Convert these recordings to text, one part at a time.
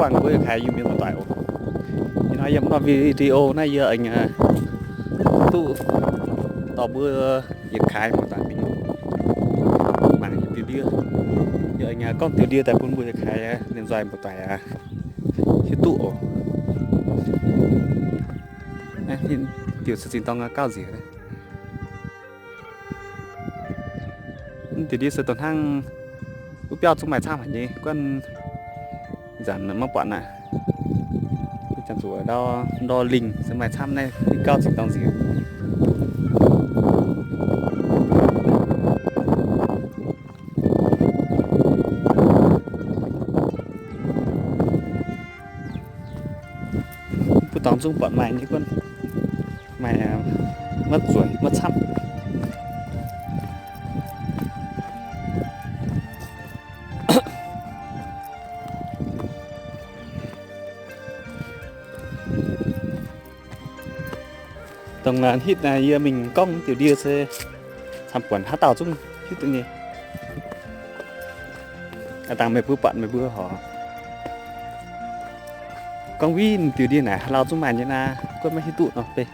buangh mbuo yietc kaaix Iu-Mienh muoz-doic oc. Ih hnoi yiem norm video naaiv yie aengx duqv dorh mbuo yietc kaaix muoz-doic mingh mangc diuh ndie. Yie aengx gorngv diuh ndie daaih bun mbuo yietc kaaix mienh nzoih muoz-doic hiuv duqv oc. Diuh se zinh dorng gauh nziex. Diuh ndie se dongh hnangv wuov biauv zungv maaih camv haic nyei, guanh zanc maiv buatc aqv. Ih zanc zuqc ndau, ndau lingh se maaih camv naaiv, gauh zinh dorng nziex. Mv buov dorngx zungv buatc maaih nyei, guanh maaih maiv zueiz maiv camv. Dongh hitv naaiv yie mingh gorngv diuh ndie se camv-buonc haaix dauh zungv hiuv duqv nyei. Aav dangh meih mbuo buatc meih mbuo horpc gorngv wuov diuh ndie naaic haaix lauh zungv maaih nyei naaic, guanh maiv hiuv duqv nor beiv.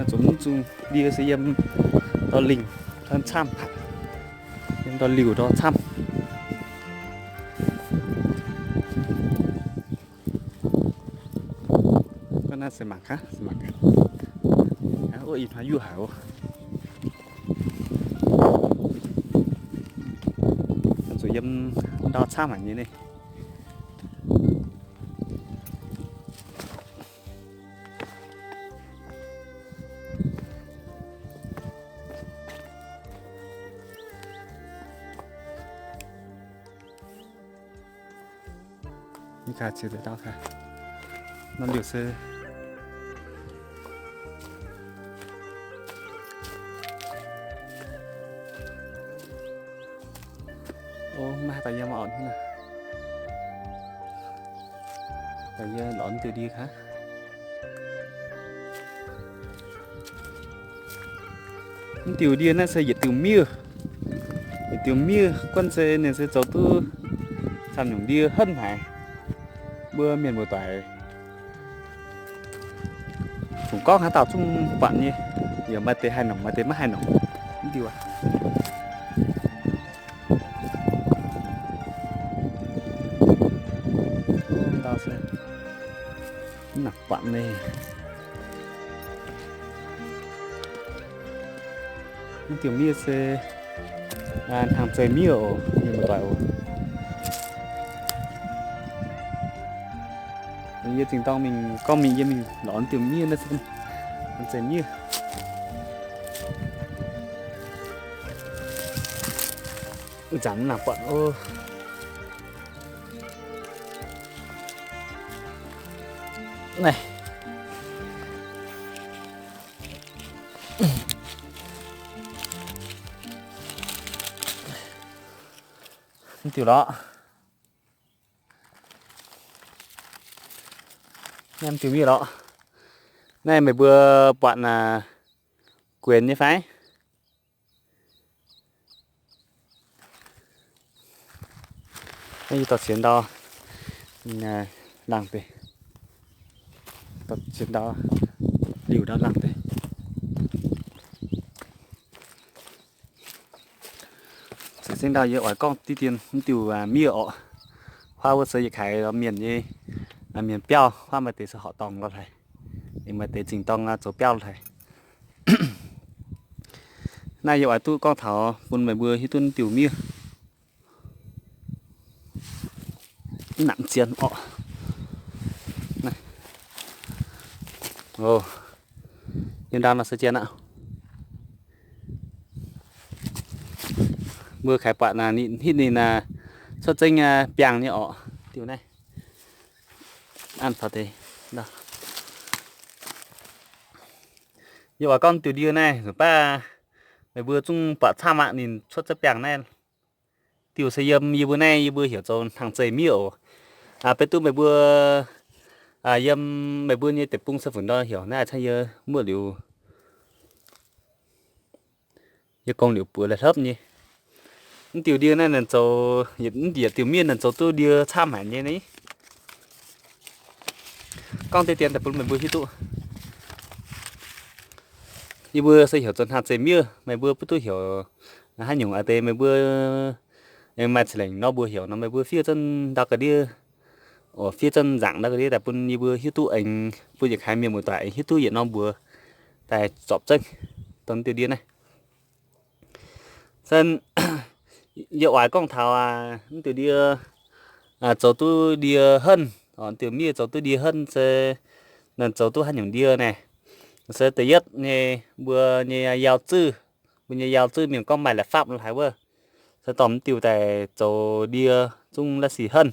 Zuqc mv zungh ndie se yiem ndau lingh camv haic, yiem ndau liuh ndau camv. Naaiv se mangc gaax, mangc gaax. Wuov ih hnoi yuoqv haic oc. Zuqc yiem ndau camv haic nyei naaiv. Norm liuh se maiv haaix dauh yiem orqc. Daaih yie lorz diuh ndie gaax. Mv diuh ndie naaiv se yietc diuh miev. Yietc diuh miev guanh se ninh se zoux duqv camv nyungc ndie henv haic. Mbuo mienh muoz-doic fungc gorngv haaix dauh zungv buatc nyei, yaac maaih deix haih nongc, maaih deix maiv haih nongc. Mv diuh mv nangc buatc naaiv. Mv diuh miev se hnangv zeiz miev oc, mienh muoz-doic oc. Yie zinh dorng mingh gorngv mingh yie mingh lorz diuh miev naaiv se hnangv zeiz miev. Zanc mv nangc buatc oc. Naaiv mv diuh lorqc. Naaiv mv diuh miev lorqc. Naaiv meih mbuo buatc naaic guenx nyei fai? Naaiv yie dorh ziex ndau laangh deix, dorh ziex ndau liuh ndau laangh deix. Za'gengh ndau yie oix gorngv diqv dien mv diuh miev orqc. Huaav wuov se yietc kaaix mienh nyei, mienh biauv. Huaav maaih deix se horqc dorngh lorh hlaaix, ninh maaih deix zingh dorng zoux biauv lorh hlaaix. Naaiv yie oix duqv gorngv taux bun meih mbuo hiuv duqv diuh miev. Mv nangc zien orqc. Yiem ndau nor se zien aqv. Mbuo kaaix buatc naaic, hitv ninh cuotv zengv biangh nyei orqc. Diuh naaiv, an taux deix. Yie oix gorngv diuh ndie naaiv nzunc baav meih mbuo zungv buatc camv aqv, ninh cuotv zengv biangh naaiv. Diuh se yiem yie mbuo naaiv, yie mbuo heuc zoux hnangv zeiz miev oc. Beiv duqv meih mbuo yiem meih mbuo nyei deic-bung se funx ndau heuc naaiv, cangv yie muoqv liuz. Yie gorngv liuz buoz laih hlopv nyei. Mv diuh ndie naaiv ninh zoux, mv diuh miev ninh zoux duqv ndie camv haic nyei ni. Gorngv deix dien daaih bun meih mbuo hiuv duqv. Yie mbuo se heuc zoux hnaangx zeic miev, meih mbuo butv duqv heuc haaix nyungc a'deix meih mbuo aengx maaih ca'lengc nor mbuo heuc nor meih mbuo fiev zunv ndau ga'ndiev, fiev zunv nzaangc ndau ga'ndiev daaih bun yie mbuo hiuv duqv aengx bun yietc kaaix mienh muoz-doic aengx hiuv duqv yietc norm mbuox daaih zorpc zengv dongh diuh ndie naaiv. Yie oix gorngv taux mv diuh ndie zoux duqv ndie henv, diuh miev zoux duqv ndie henv se ninh zoux duqv haaix nyungc ndie naaic. Se da'yietv nyei, mbuo nyei yauh zuiv, mbuo nyei yauh zuiv mienh gorngv maaih la'fapv lo haaix wuov, se dorh mv diuh daaih zoux ndie zungv la'sic henv.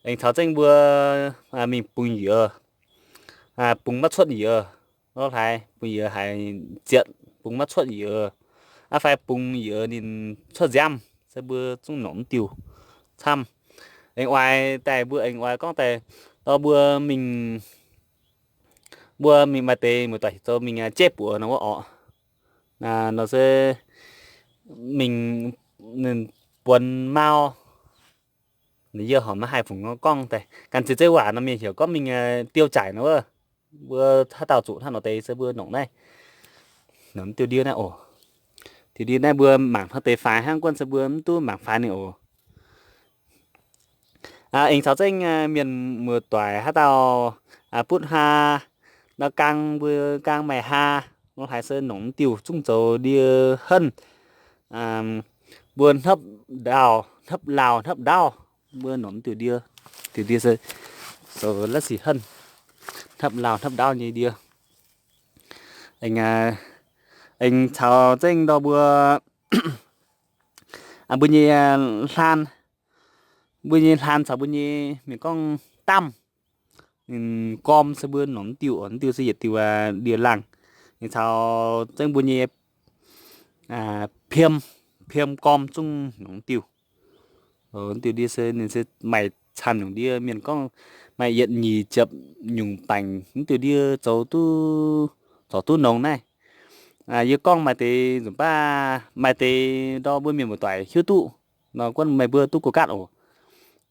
Aengx caux zengv mbuo mingh bungx yiez, bungx maiv cuotv yiez lo haaix, bungx yiez haiz zietc, bungx maiv cuotv yiez, aqv fai bungx yiez ninh cuotv nziaamv, se mbuo zungv nongc mv diuh camv. Aengx oix daaih mbuo aengx oix gorngv daaih dorh mbuo mingh, mbuo mingh maaih deix muoz-doic zoux mingh jeiv buoz nor wuov orqc, nor se mingh buonx mau. Yie horpc maiv haih fungc gorngv daaih ganh ziex zeiv waac nor mienh heuc gorngv mingh diou jaaic nor wuov. Mbuo haaix dauh zuqc hnangv nor deix se mbuo nongc naaiv, nongc diuh ndie naaiv oc. Diuh ndie naaiv mbuo mangc hnangv deix faix hnangv, guanh se mbuo mv duqv mangc faix ninh oc. Aengx caux zengv mienh muoz-doic haaix dauh butv haa, ndau gaang mbuo gaang maaih haa, lo haaix se nongc mv diuh zungv zoux ndie henv. Mbuo hnopv ndau, hnopv laauh hnopv ndaauv, mbuo nongc mv diuh ndie. Diuh ndie se zoux la'sic henv, hnopv laauh hnopv ndaauv nyei ndie. Aengx caux zengv ndau mbuo, mbuo nyei hlaan, mbuo nyei hlaan caux mbuo nyei mienh gorngv damh, ninh gorm se mbuo nongc mv diuh oc. Mv diuh se yietc diuh ndie-laangh. Ninh caux zengv mbuo nyei piem, piem gorm zungv nongc mv diuh. Mv diuh ndie se ninh se maaih camv nyungc ndie, mienh gorngv maaih yietc nyeic ziepc nyungc baengc mv diuh ndie zoux duqv, zorc duqv nongx naaiv. Yie gorngv maaih deix nzunc baav maaih deix ndorm mbuo mienh muoz-doic hiuv duqv nor, guanh meih mbuo duqv go gaatv oc.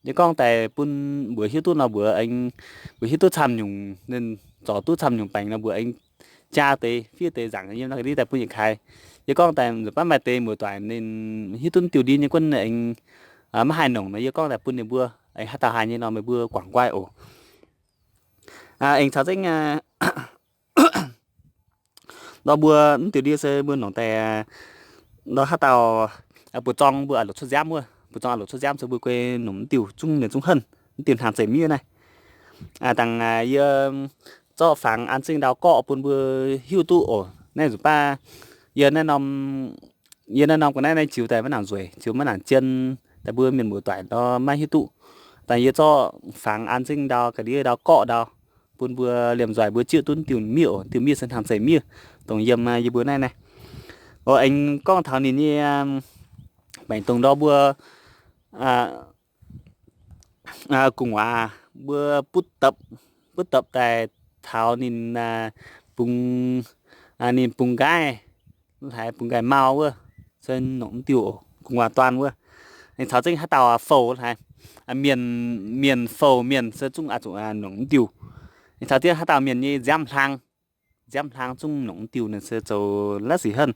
Yie gorngv daaih bun mbuox hiuv duqv nor, mbuox aengx, mbuox hiuv duqv camv nyungc, ninh zorc duqv camv nyungc baengc nor, mbuox aengx jaa deix fiev deix nzaangc yiem naaiv ga'ndiev daaih bun yietc kaaix. Yie gorngv daaih nzunc baav maaih deix muoz-doic ninh hiuv duqv diuh ndie nyei guanh aengx maiv haih nongc nor, yie gorngv daaih bun ninh mbuo aengx haaix dauh haiz nyei nor, meih mbuo guangc guaiv oc. Aengx caux zengv ndorm mbuo mv diuh ndie se mbuo nongc daaih, ndorm haaix dauh buoz-zorng mbuo a'loc cuotv nziaamv wuov, buoz-zorng a'loc cuotv nziaamv se mbuo guei nongc mv diuh zungv ninh zungv henv, mv diuh hnaangx zeic miev naaiv. Dangh yie zorqv fangx an zengv ndau gorqv bun mbuo hiuv duqv oc. Naaiv nzunc baav yie naaiv norm, yie naaiv norm ga'naaiv naaiv ziux daaih maiv nangc nzueic, ziux maiv nangc zien, daaih mbuo mienh muoz-doic ndorm maiv hiuv duqv. Dangh yie zorqv fangx an zengv ndau ga'ndiev ndau gorqv ndau bun mbuo liemh nzoih mbuo zieqv duqv diuh miev oc. Diuh miev se hnaangx zeic miev, dongh yiem yie mbuo naaiv naaiv. Oc, aengx gorngv taux ninh nyei baengc dongh ndorm mbuo gu'nguaaz mbuo butv dapv, butv dapv daaih taux ninh bungx, ninh bungx nqaaiv, haaix bungx nqaaiv mau wuov, se nongc mv diuh oc, gu'nguaaz duan wuov. Aengx caux zengv haaix dauh fouh haaix, mienh, mienh fouh mienh se zungv aqc zuqc nongc mv diuh. Aengx caux zengv haaix dauh mienh nyei nziaamv hlang, nziaamv hlang zungv nongc mv diuh, ninh se zoux la'sic henv.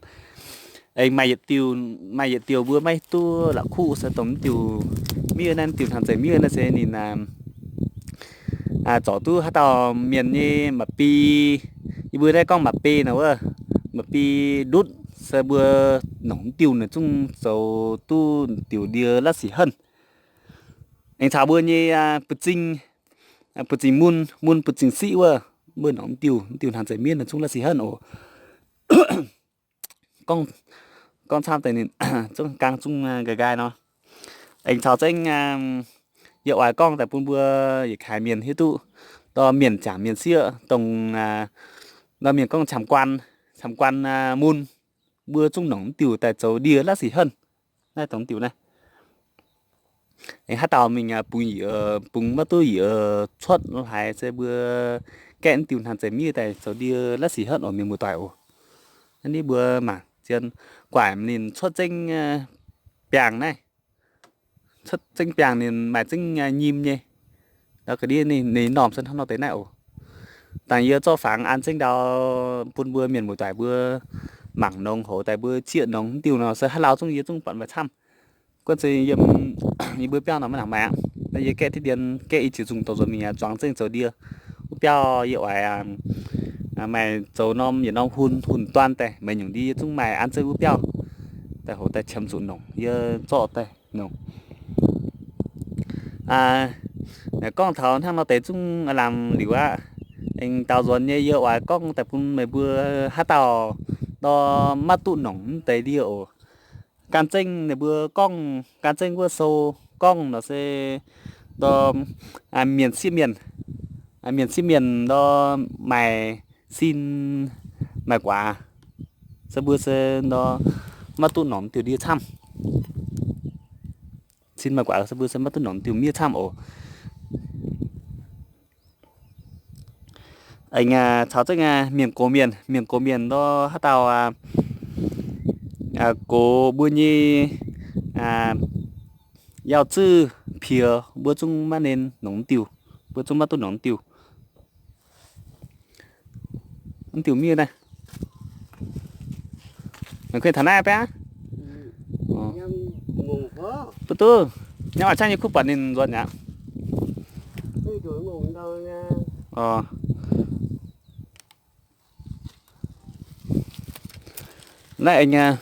Aengx maaih yietc diuh, maaih yietc diuh mbuo maiv duqv la'kuqv se dongh mv diuh miev naaiv, mv diuh hnaangx zeic miev naaiv se ninh zorc duqv haaix dauh mienh nyei ma'bi, yie mbuo naaiv gorngv ma'bi nor wuov, ma'bi ndutv se mbuo nongc mv diuh ninh zungv zoux duqv diuh ndie la'sic henv. Aengx caux mbuo nyei buoz-zingh, buoz-zingh mun, mun buoz-zingh siqv wuov, mbuo nongc mv diuh, mv diuh hnaangx zeic miev ninh zungv la'sic henv oc. Gorngv camv deix ninh zungv gaang zungv nqaai nqaai nor. Aengx caux zengv yie oix gorngv daaih bun mbuo yietc kaaix mienh hiuv duqv, dorh mienh jangc mienh sieqv, dongh dorh mienh gorngv camv guan, camv guan mun, mbuo zungv nongc mv diuh daaih zoux ndie la'sic henv. Naaiv dongh diuh naaiv. Aengx haaix dauh mingh bungx yiez, bungx maiv duqv yiez cuotv lo haaix se mbuo gaeqv mv diuh hnaangx zeic miev daaih zoux ndie la'sic henv oc mienh muoz-doic oc. Naaiv mbuo mangc zien. guaaic ninh cuotv zengv biangh naaiv. Cuotv zengv biangh ninh maaih zengv nyim nyei. Ndau ga'ndiev ninh normh se hnangv nor deix naaiv oc. Dangh yie zorqv fangx an zengv ndau bun mbuo mienh muoz-doic mbuo mangc nongx, hoc daaih mbuo zieqv nongx. Mv diuh nor se haaix lauh zungv yie zungv buatc maaih camv. Gunv se yiem yie mbuo biauv nor maiv nangc maaih aqv. Naaiv yie gaeqv diqv dien gaeqv i ziex zungh douz nzuonx mingh zuangx zengv zoux ndie. Wuov biauv yie oix maaih zoux norm yietc norm hun, hun-duan daaih, meih nyungc ndie yie zungv maaih an zengv wuov biauv daaih hoc daaih qiemx zuqc nongc yie zorqv daaih nongc. Gorngv taux hnangv nor deix zungv lamh liuz aqv. Aengx daaux nzuonx nyei yie oix gorngv daaih bun meih mbuo haaix dauh nor maiv duqv nongc mv deix ndie oc. Gan zengv ninh mbuo gorngv, gan zengv wuov sou gorngv nor se nor, mienh sieqv mienh, mienh sieqv mienh nor maaih sin maaih guaax, se mbuo se nor maiv duqv nongc diuh ndie camv. Sin maaih guaax se mbuo se maiv duqv nongc diuh miev camv oc. Aengx caux zengv mienh gox mienh, mienh gox mienh nor haaix dauh gox mbuo nyei yauh zuiz piex mbuo zungv maiv nen nongc diuh, mbuo zungv maiv duqv nongc diuh. Mv diuh miev naaiv. Meih kuv taux naaiv biaa? Butv duqv. Nyei oix cangv nyei kuv buatc ninh nzuonx aqv. Naaiv aengx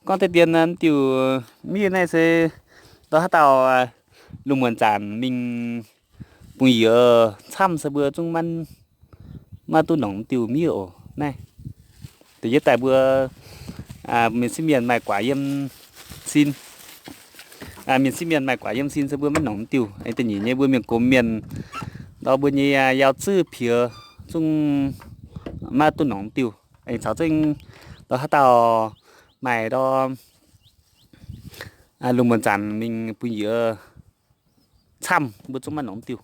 gorngv deix dien mv diuh miev naaiv se ndau haaix dauh lungh muonc zanc mingh bungx-yiec camv se mbuo zungv maiv duqv nongc mv diuh miev oc. Naaiv deix yie daaih mbuo mienh sieqv mienh maaih guaax yiem sin. Mienh sieqv mienh maaih guaax yiem sin se mbuo maiv nongc mv diuh. Aengx da'nyeic nyei mbuo mienh gox mienh ndau mbuo nyei yauh zuiz piex zungv maiv duqv nongc mv diuh. Aengx caux zengv ndau haaix dauh maaih ndau lungh muonc zanc mingh bungx-yiec camv mbuo zungv maiv nongc mv diuv.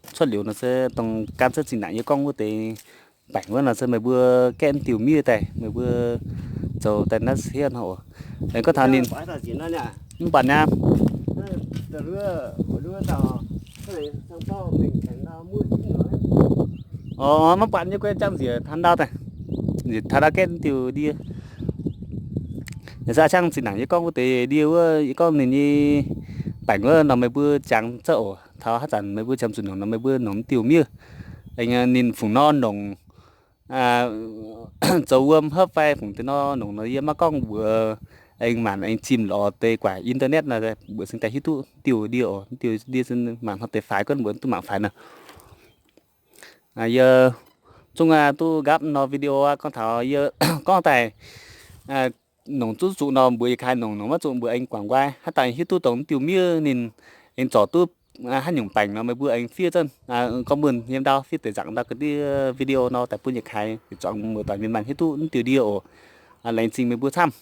Cuotv liuz nor se dongh gan cuotv zinh ndaangc yie gorngv wuov deix baengc wuov nor se meih mbuo gaeqv mv diuh miev daaih, meih mbuo zoux daaih naaiv sieqv nor oc. Gorngv taux ninh mv buatc nyei. Mv buatc nyei, guei jangv nzieqc taux ndau daaih, nzieqc taux ndau gaeqv mv diuh ndie. Naaiv se a'ciangv zinh ndaangc yie gorngv wuov deix ndie wuov, yie gorngv ninh nyei baengc wuov nor meih mbuo jangx zouv oc. Taux haaix zanc meih mbuo qiemx zuqc nongc nor meih mbuo nongc mv diuh miev. Ninh fungc nor nongc zoux wuom hopv fai fungc deix nor nongc nor yie maiv gorngv mbuox aengx maanc aengx zimh lorz deix guaaic internet nor mbuox cingx daaih hiuv duqv diuh ndie oc. Diuh ndie se mangc hnangv deix faix, gorngv mbuox duqv mangc faix nor. Yie zungv duqv nqaapv nor video aqv. Gorngv taux yie gorngv daaih nongc zuqv zuqc nor mbuox yietc kaaix, nongc nongc maiv zuqc mbuox aengx guangc nqoi. Haaix dauh hiuv duqv dongh mv diuh miev ninh aengx zorc duqv haaix nyungc baengc nor meih mbuo aengx fiev zunv gorngv mbuo yiem ndau fiev deix nzaangc ndau ga'ndiev video nor daaih bun yietc kaaix zuangx muoz-doic mienh maanh hiuv duqv mv diuh ndie oc. Laengz zingh meih mbuo camv.